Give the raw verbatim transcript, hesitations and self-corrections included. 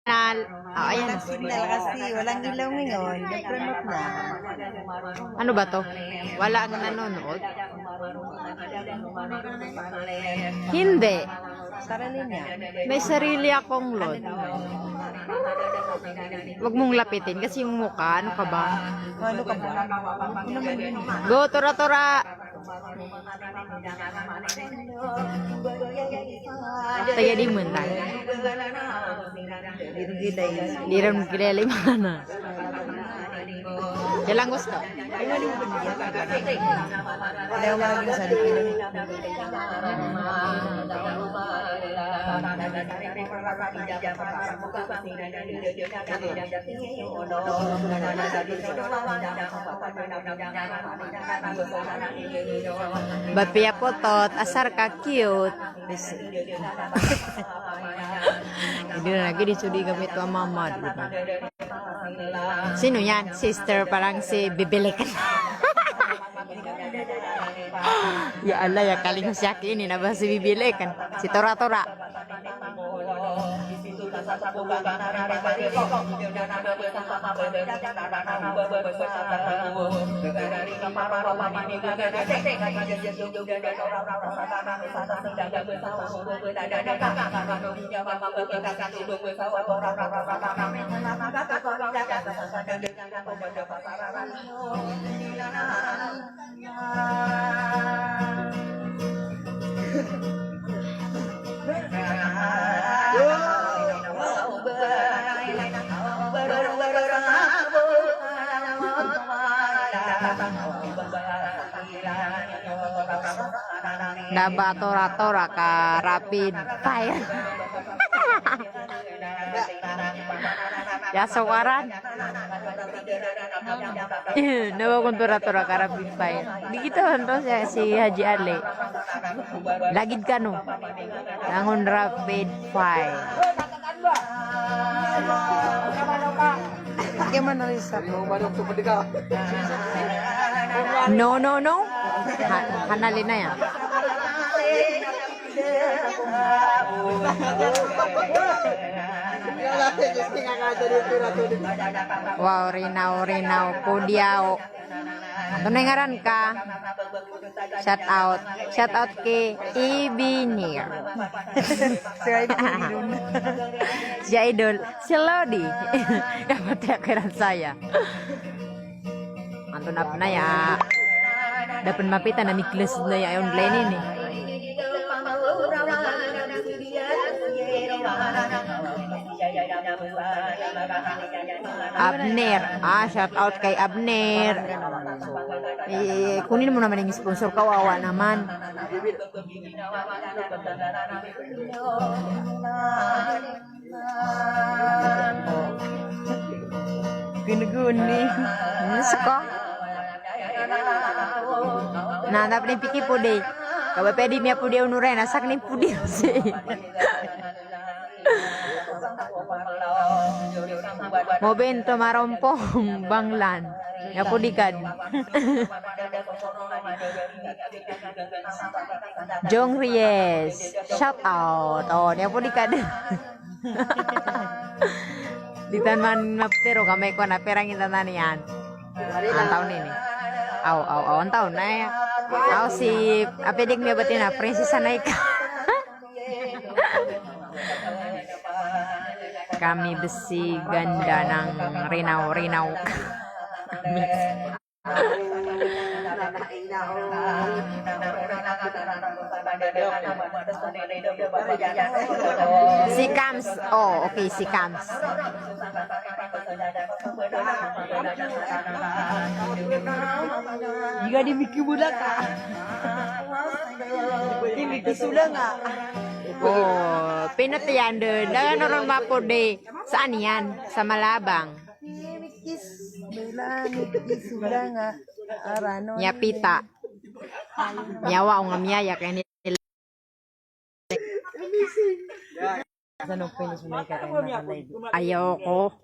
Signal. Oh, ayan. Walang signal kasi, walang ilaw ngayon. Nag-promote na. Ano ba to? Wala ang nanonood? Hindi. Sarili niya. May sarili akong load. Huwag mong lapitin kasi yung mukha, ano ka ba? Ano ka ba? Ano naman yun? Go, tora-tora! Taga di man tayo. Di rin kilala yung mga na. Kailan gusto? Ba piya potot, asar ka cute. Hindi na lagi di sudi kami tua mama. Sino yan? Sister, parang si Bibilikan. Ya Allah, ya kaling siyaki ini na ba si Bibilikan? Si Tora-Tora. Na ba tora-tora ka rapid fire? Ya, so karan. Na ba kon tora-tora ka rapid fire? Di kita hanto siya si Haji Ali. Lagid kano. Langon rapid fire. Bagaimana, Lisa? No, no, no. Ha, hanalin na yan. Wow, rinaw, rinaw, Podiao. Antonaa i ngaran ka? Shout out. Shout out ki Ibinir. Si Idol. Si Idol. Si Lodi. Dapat ya kiran saya. Antonaa pn aya. Da pn mapita na mi-class na aya online ini. Abner. Ah, shout out kay Abner. Eh, kunin mo naman yung sponsor, kawawa naman. Guni-guni. Nus ko. Na, na pn i piki podi. Ka ba pwede miya podi o Nuren, asak ni podi si. Mobento marompong banglan. Niya podi kad. Jong Ries, shout out. O, niya podi kad. Di tano man maptero ka amay ko na perang intanan iyan. Antaw ini. Aw, aw, aw, antaw na aya. Aw, si, apiya di ko miyabati na, Prinsesa Naika. Kami besi ganda ng rinaw-rinaw. Si Kams. Oh, okay, si Kams. Jika di Miki Bulaka. Di Miki Sulanga. Oh, pinatiyan dn. Dagan oron mapodi. Saan iyan? Sa Malabang. Ni Miki Sulanga. Arano. Niya pita. Niya wa ong amiyaya kay ni Ayaw ko.